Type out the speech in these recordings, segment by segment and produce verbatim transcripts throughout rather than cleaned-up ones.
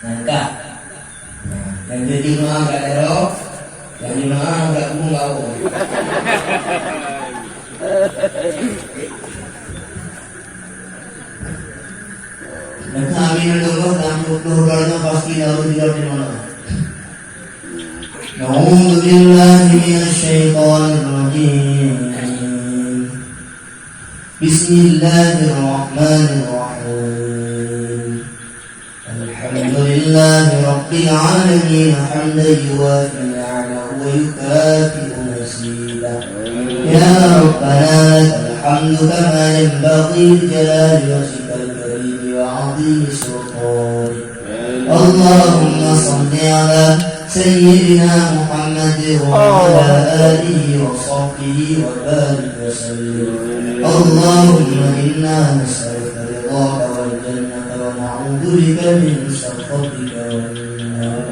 Nah, ka. Nah, nyang jadi jeumaah agak darah, nyang jeumaah agak bungau. Nah, amin Allah, dan puluh doanya pasti lalu tidak di mana. أعوذ بالله من الشيطان الرجيم. بسم الله الرحمن الرحيم. الحمد لله رب العالمين، حمدا يوافي نعمه ويكافئ مزيده. يا ربنا لك الحمد كما ينبغي لجلال وجهك الكريم وعظيم سلطانك. اللهم صل على سيدنا محمد وعلى آله وصحبه وبارك وسلم. اللهم إنا نسألك رضاك والجنة ونعوذ بك من سخطك والنار.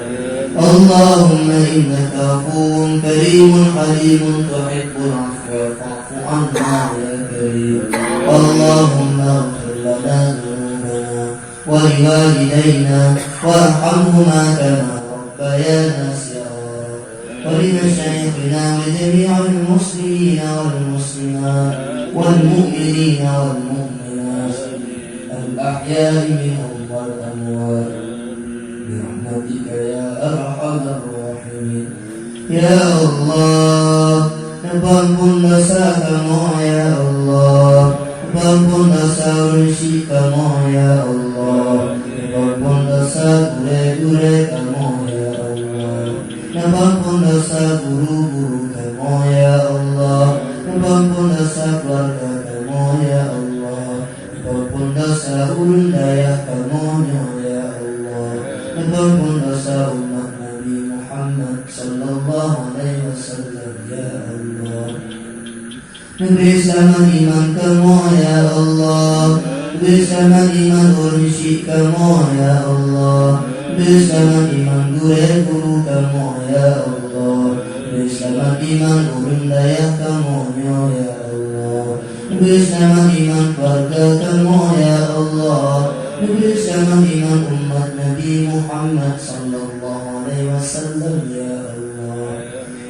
اللهم إنك عفو كريم حليم تحب العفو فاعف عنا يا كريم. اللهم اغفر لنا ذنوبنا ولوالدينا وارحمهما كما ربيانا صغارا، ولمشايخنا ولجميع المسلمين والمسلمات والمؤمنين والمؤمنات الأحياء منهم والأموات برحمتك يا أرحم الراحمين. Ya Allah, neupeuamphon desya kamoe, ya Allah. Neupeuamphon desya ureueng syik kamoe, ya Allah. Neupeuamphon desya gurée-gurée kamoe, ya Allah. Neupeuamphon desya guru-guru kamoe, ya Allah. Neupeuamphon desya keuluwarga kamoe, ya Allah. Neupeuamphon desya ureueng dayah kamoe nyoe, ya Allah. Neupeuamphon desya umat Nabi Muhammad sallallahu alaihi wasallam, ya Allah. Neubri seulamat iman kamoe, ya Allah. Neubri seulamat iman ureueng syik kamoe, ya Allah. Neubri seulamat iman gurée-guru kamoe, ya Allah. Neubri seulamat iman ureueng dayah kamoe nyoe, ya Allah. Neubri seulamat iman keuluwarga kamoe, ya Allah. Neubri seulamat iman umat Nabi Muhammad sallallahu alaihi wasallam, ya Allah.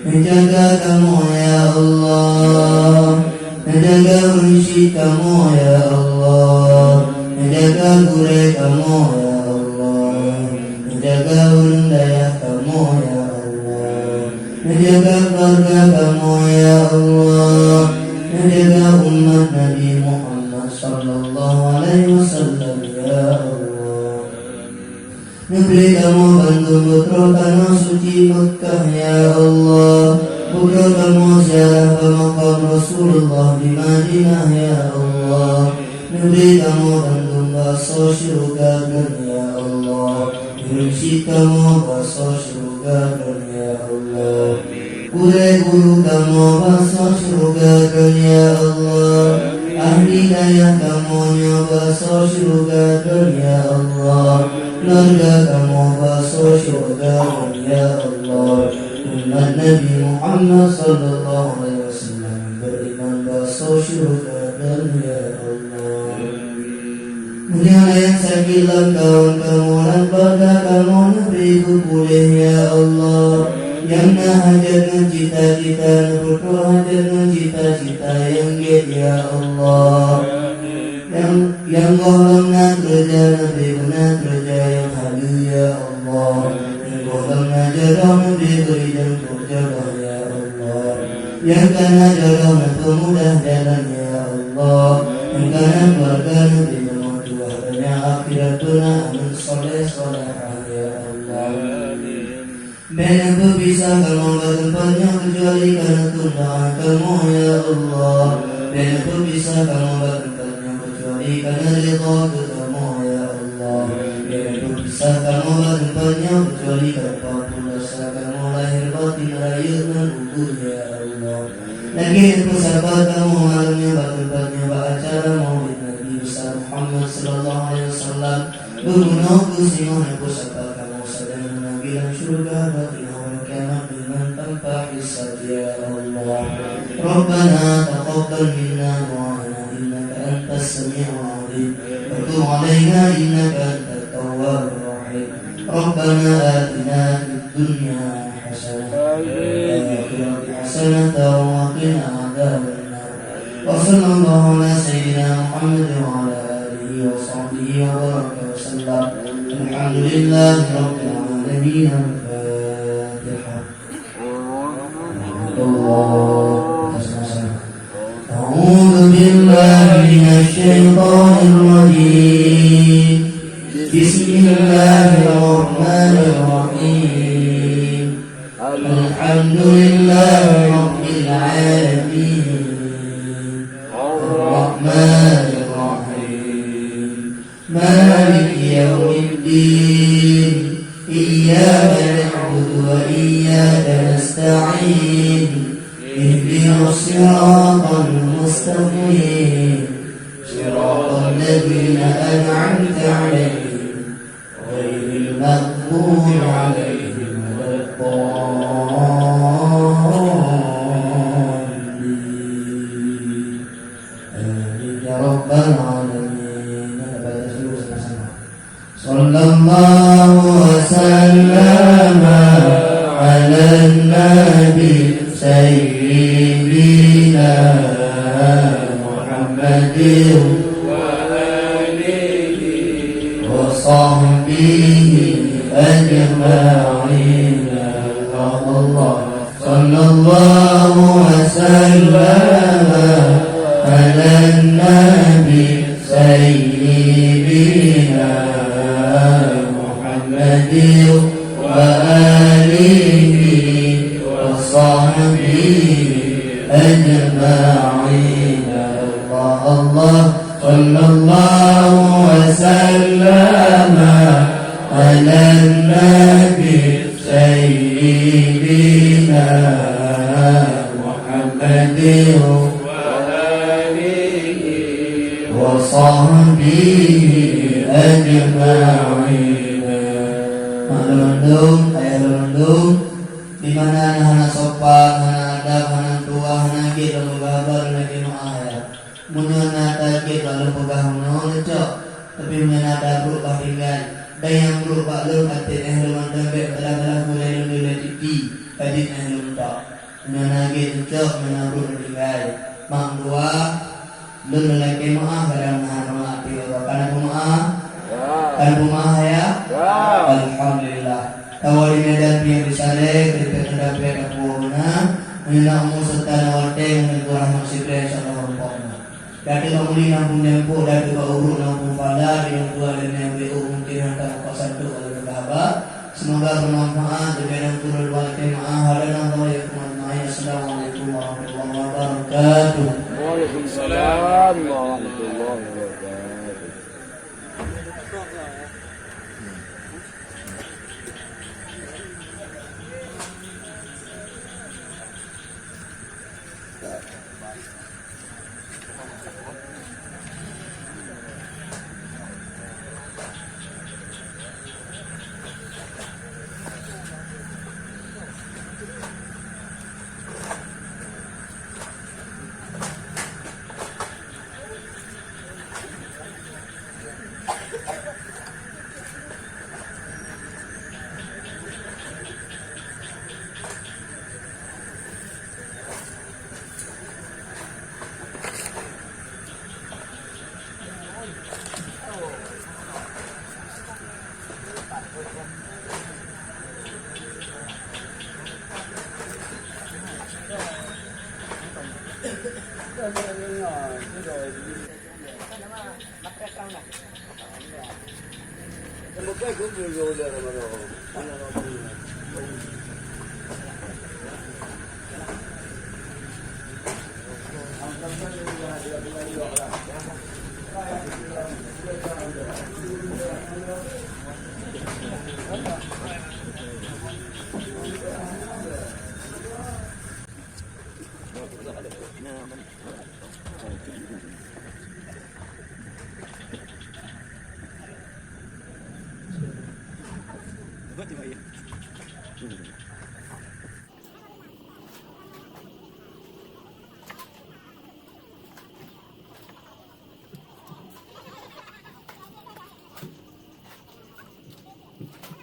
Neujaga kamoe, ya Allah. Neujaga ureueng syik kamoe, ya Allah. Neujaga gurée kamoe, ya Allah. Neujaga ureueng dayah kamoe, ya Allah. Neujaga keuluwarga kamoe, ya Allah. Neujaga umat Nabi Muhammad sallallahu alaihi wasallam, ya Allah. Neubri kamoe bandum beutroh tanoh suci Meukah, ya Allah. Beutroh kamoe ziarah bak makam Rasulullah di Madinah, ya Allah. Neubri kamoe bandum bak asoe syeuruga Droeneuh, ya Allah. Ureueng syik kamoe bak asoe syeuruga Droeneuh, ya Allah. Gurée-guru kamoe bak asoe syeuruga Droeneuh, ya Allah. Ahli dayah kamoe nyoe bak asoe syeuruga Droeneuh, ya Allah. Keuluwarga kamoe bak asoe syeuruga Droeneuh, ya Allah. Umat Nabi Muhammad sallallahu alaihi wasallam beuiman bak asoe syeuruga Droeneuh, ya Allah. Meunyoe na nyang sakét lam kawan kamoe, lam keuluwarga kamoe, neubri geupuléh, ya Allah. Nyang na hajat ngon cita-cita, neupeutrok hajat ngon cita-cita nyang gét, ya Allah. Nyang, nyang gohlom na keureuja, neubri beuna keureuja nyang haleue, ya Allah. Nyang gohlom na jodoh, neubri beuridong trok jodoh, ya Allah. Nyang ka na jodoh, neupeumudah jalan, ya Allah. Nyang ka na keuluwarga, neubri kamoe tuah donya akhirat, beuna aneuk saleh salehah, ya Allah. Bék neupeupisah kamoe bak teumpat nyoe keucuali kareuna keundahan kamoe, ya Allah. Bék neupeupisah kamoe bak teumpat nyoe keucuali kareuna ridha keu kamoe, ya Allah. Bék neupeupisah kamoe bak teumpat nyoe keucuali kareuna peudosa kamoe lahé batin, rayeuk ngon ubeut, ya Allah. Lagée neupeusapat kamoe malam nyoe bak teumpat nyoe bak acara Maulid Nabi Besar Muhammad sallallahu alaihi wasallam, beumeunoe keu singoh neupeusapat kamoe sajan meunagih lam syeuruga bak inong uroe kiamat deungon tanpa hisab, ya Allah. Rabbana taqabbal minna du'aana innaka antas sami'ul 'alim, wa tub 'alaina innaka antat tawwabur rahim. ربنا آتنا في الدنيا حسنة وفي الآخرة حسنة وقنا عذاب النار. وصلى الله على سيدنا محمد وعلى آله وصحبه وبارك وسلم. الحمد لله رب العالمين. الفاتحة. الله. أعوذ بالله من الشيطان الرجيم. بسم الله الرحمن الرحيم. الحمد لله رب العالمين. الرحمن الرحيم. مالك يوم الدين. إياك نعبد وإياك نستعين. اهدنا الصراط المستقيم. صراط الذين أنعمت عليهم. غير المغضوب عليهم ولا الضالين. آمين يا رب العالمين. Kita baca dulu sama-sama. صلى الله وسلم على النبي سيدنا محمد وآله وصحبه أجمعين. الله الله. صلى الله وسلم على النبي سيدنا محمد وآله وصحبه أجمعين. الله الله. صلى الله وسلم على النبي سيدنا محمد وآله وصحبه أجمعين. Mak lôn mandum, ayah lôn mandum, di mana na hana sopan, hana adab, hana tuah, hana gét lôn peugah haba, lôn lakée meu'ah ya. Meunyoe na tajeuet bak lôn peugah meunoe neucok, tapi meunyoe na tabrok bah tinggai. Dan nyang brok bak lôn até éh lôn mantong bék balah-balah gulai lôn dilée titi, ka jeuet éh lôn tok. Meunyoe na gét neucok, meunyoe na brok lôn tinggai. Mak meutuah, lôn lakée meu'ah kadang na hana até lôn. Ka na peumeu'ah? Ya. Ka na peumeu'ah ya? Ya. Alhamdulillah. Kawan di Medan pih risalée, kritik teudapat kapuwoe na, meunyoe na umu serta na watée, meunyoe rahmat siplée, insya Allah rumpok na. Datuk Bak Muli na pun nyang pok, Datuk Bak Uruk na pun pala, di ureueng tuha dan nyang B O mungkin hantom meukat santok oleh peugah haba. Semoga bermanfaat, lebih dan kurang dua tema. Hada na wa yakum ajmain. Assalamualaikum warahmatullahi wabarakatuh. Waalaikumsalam warahmatullahi wabarakatuh.